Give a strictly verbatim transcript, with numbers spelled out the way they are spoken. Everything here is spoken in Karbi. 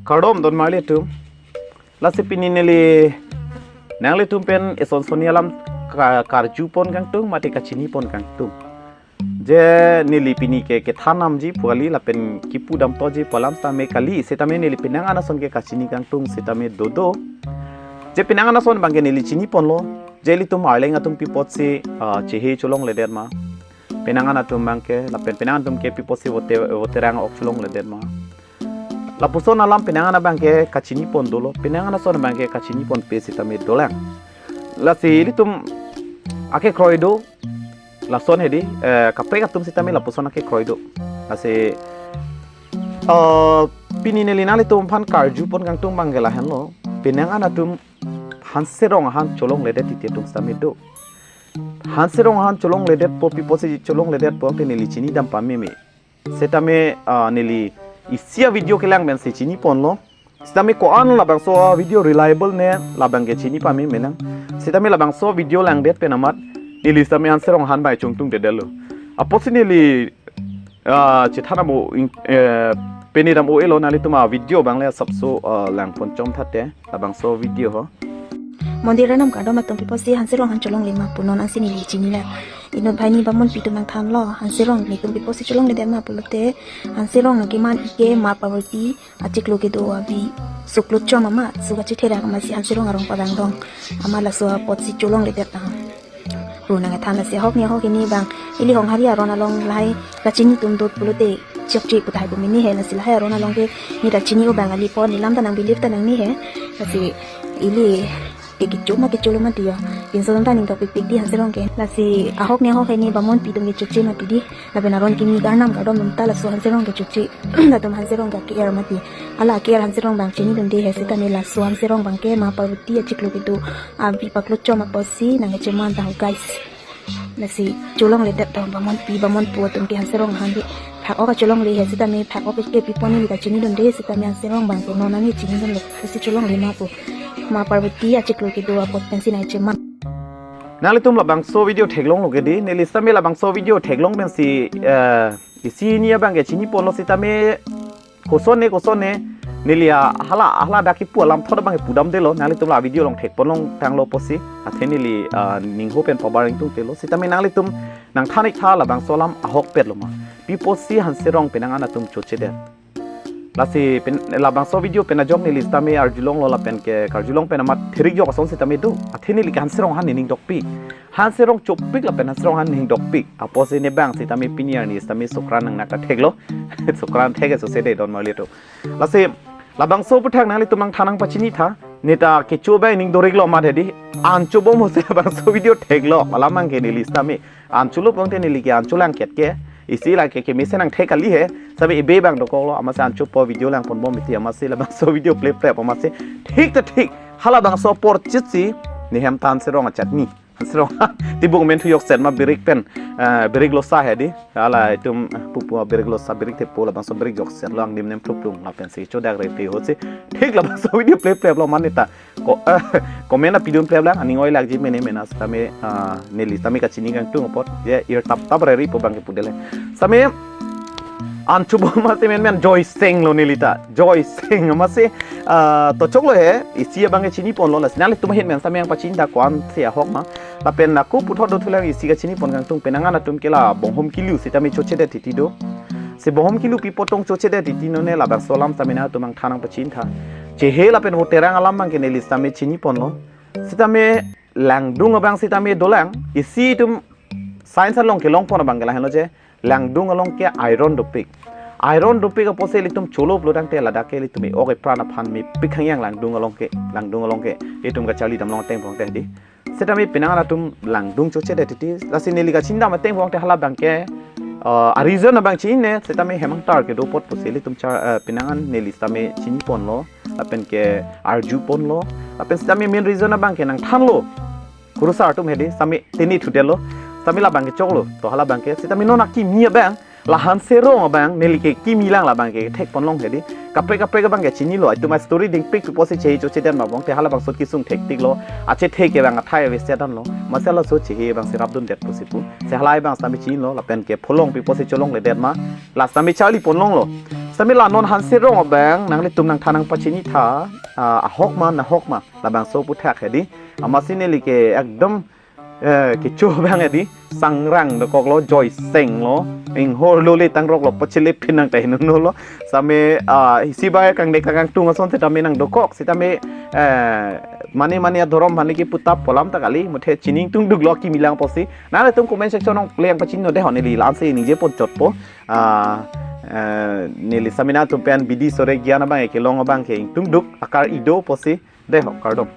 Kardom don marli atum. Lasi pini neli nanglitum pen eson soni alam ka-, karju pon kangtung mate kachini pon kangtung. Je neli pini ke kethan namji pu kali lapen kipu damtoji pu alam sitame kali, sitame neli penang an ason ke kachini kangtung sitame dodo. Je penang an ason abang ke neli chini ponlo. Je ilitum Arleng atum pi apotsi, ah, chehe cholongledet ma. Penang an atum abang ke, lapen penang an atum ke pi apotsi vote, voterang ok cholongledet ma. Lapuson alam penang an abang ke kachini pon dolo, penang an ason abang ke kachini ponpe sitame dolang. Lasi ilitum akekroi do, lason hedi, eh, kaprek atum sitame lapuson akekroi do. Lasi, eh, pini neli nanglitum aphan karju pon kangtung abang ke lahenlo, penang an atum Hanserong ahan cholongledet titi atum sitame do. Hanserong ahan cholongledetpo, pi apotsi cholongledetpo abang ke neli chini dam pameme. Sitame, ah, neli isi a-video kelang pensi chini ponlo. Sitame ko-an labangso a-video reliable ne labang ke chini pameme nang. Sitame labangso video langdet pen amat neli sitame Hanserong ahan abang chongtungdedetlo. Apotsi neli, ah, chethan amo ing-, eh, pini dam o elo, nanglitum a-video abang le asapso, ah, lang pon chom thate labangso video ho. Mondir arnam kardom atum, pi apotsi Hanserong ahan cholongle ma pu non ansi neli chinilo. Inut banghini bamonpi atum nangthanlo, Hanserong netum pi apotsi cholongledet ma pulote, Hanserong nangkeman ike Ma Parvati achiklo kedo abi suklut chom amat su kachetherak amatsi Hanserong arong padangdong amat laso apotsi cholongledet ahem pu nangthan. Lasi ahok ni ahok hini abang ili Honghari aron along lahai kachini atum do pulote chokche pu tahai pu mini he. Lasi lahai aron along ke neli ta chini o abang, ili pon nelam ta nang believe ta nangne he. Lasi ili ke kecho ma kecholo ma tiyo, pinso atum ta ning tokpikpik ti Hanserong ke. Lasi ahok ni ahok hini bamonpi atum ke chokche mati di. Lapen aron kimi arnam kardom atum ta laso Hanserong ke chokche. Latum Hanserong ke ke-er mati. Hala ke-er Hanserong abang chinidunde he, sitame laso Hanserong abang ke Ma Parvati achiklo kedo abi paklo chom apotsi nangkecheman ta ho guys. Lasi cholongledet ta ho bamonpi bamonpo atum ke Hanserong ahan di. Phak ok kacholongle he sitame phak ok ke pi apot neli ta chinidunde, sitame Hanserong abang ke non ani chinidunlo. Lasi cholongle ma pu. Ma Parvati achiklo kedo apot pensi nangkecheman. Nanglitum labangso video theklonglo ke di, neli sitame labangso video theklong pensi, eh, isi hini abang ke chini ponlo sitame kosonne kosonne neli a hala hala dak kipu alamthot abang ke pudamdetlo, nanglitum la video along thek ponlong tanglo apotsi, athe neli, ah, ningho pen pabar ingtungtelo, sitame nanglitum nangthan-ik tha labangso alam ahokpetlo ma. Pi apotsi Hanserong penang an atum chochedet. Lasi pen, labangso video pen ajok neli sitame arjulonglo lapen ke karjulong pen amat thirik jok ason sitame do. Athe neli ke Hanserong ahan nening dokpik. Hanserong chopik lapen Hanserong ahan nening dokpik. Apotsi ne abang sitame pini arni sitame Sukran nangnak ta theklo. Sukran thek eso sede don marli atum. Lasi labangso aphuthak nanglitum nangthan nangpachini tha. Ne ta kecho abang ning doriklo amat hedi. Ancho bom ho si labangso video theklo. Alam abang ke neli sitame ancholo pu abang te neli ke ancho lang ket ke. Isi lang ke kemesen nangthek kali he. Sitame ebe abang dokoklo, amatsi anchopo video lang ponbom mati, amatsi labangso video pleplep, amatsi thik ta thik. Halabangso apor chitsi nehem ta Hanserong achatni. Hanserong tibuk men thu jokset ma birik pen, eh, birik losa hedi. Hala itum pupu birik losa, birik thepo, labangso birik joksetlo angdim nem thuptung lapensi chodak repi ho si. Thik labangso video plepleplo ma ne ta. Ko, eh, comment apidun plep lang, aning oilakji mene mena sitame, ah, neli sitame kachini kangtung apot, je ir tap tap reri pu abang ke pudele. Sitame ancho bom amatsi men men Joy Seng lo neli ta. Joy Seng amatsi, ah, to choklo he, isi abang ke chini ponlo, lasi nanglitum ahin men sitame nangpachini tha ko-ansi ahok ma. Lapen ako puthot dothulang isi kachini pon kangtung penang an atum ke la Bonghom Kilu sitame chochedet titi do. Si Bonghom Kilu pi apot tong chochedet titi non ne labangso alam sitame nangtum nangthan nangpachini tha. Chehe lapen voterang alam abang ke neli sitame chini ponlo. Sitame langdung abang sitame dolang. Isi itum science along kelong pon abang ke lahenlo je. Langdung along ke iron dopik. Iron dopik apotsi ilitum cholo pulotangte ladak ke ilitum e-ok epran aphan mepik hangyang langdung along ke. Langdung along ke. Itum kacharli damlong ateng pon te di. Sitame penang an atum langdung chochedet titi. Lasi neli kachini dam ateng pon te hala abang ke, eh, a-reason abang chini ne, sitame hemang tar kedo apot pusi ilitum char, eh, penang an neli sitame chini ponlo, lapen ke arju ponlo, lapen sitame main reason abang ke nangthanlo. Kurusar atum hedi, sitame tini thudetlo, sitame labang ke choklo, to hala abang ke, sitame non akimi abang, la Hanserong abang, neli ke kimi lang labang ke thek ponlong hedi. Kaprek kaprek abang ke chinilo, itum a-story dingpik pu apotsi chehi chochedet ma bong, te halabangso kesung thektiklo, achethe ke abang athai avesedanlo, amatsi laso chehi abang si rapdundet pusi pu. Si halai abang sitame chinilo, lapen ke pholong pi apotsi cholongledet ma, la sitame charli ponlonglo. Sami la non Hanse Rong abang nanglitum nangthan nangpachini tha, ah, ahok ma nahok ma labangso aputhak hedi. Amatsi neli ke ekdom, eh, kecho abang hedi, sangrang dokoklo, joisenglo, inghorlo, le tangroklo, pachele phin nang tai nunulo. Sami, ah, isi abang kangnek kangtung ason setame nangdokok setame, eh, mane mane adhorom mane ke putap polam ta kali, muthe chini ingtungduklo akimi lang pusi. Nanglitum comment section along le nangpachini non dei ho, neli la-ansi ningje pon chotpo. Ah, eh, neli sami nangtum pen bidi sore gyan abang kelong abang ke ingtungduk akar ido pusi, dei ho, kardom.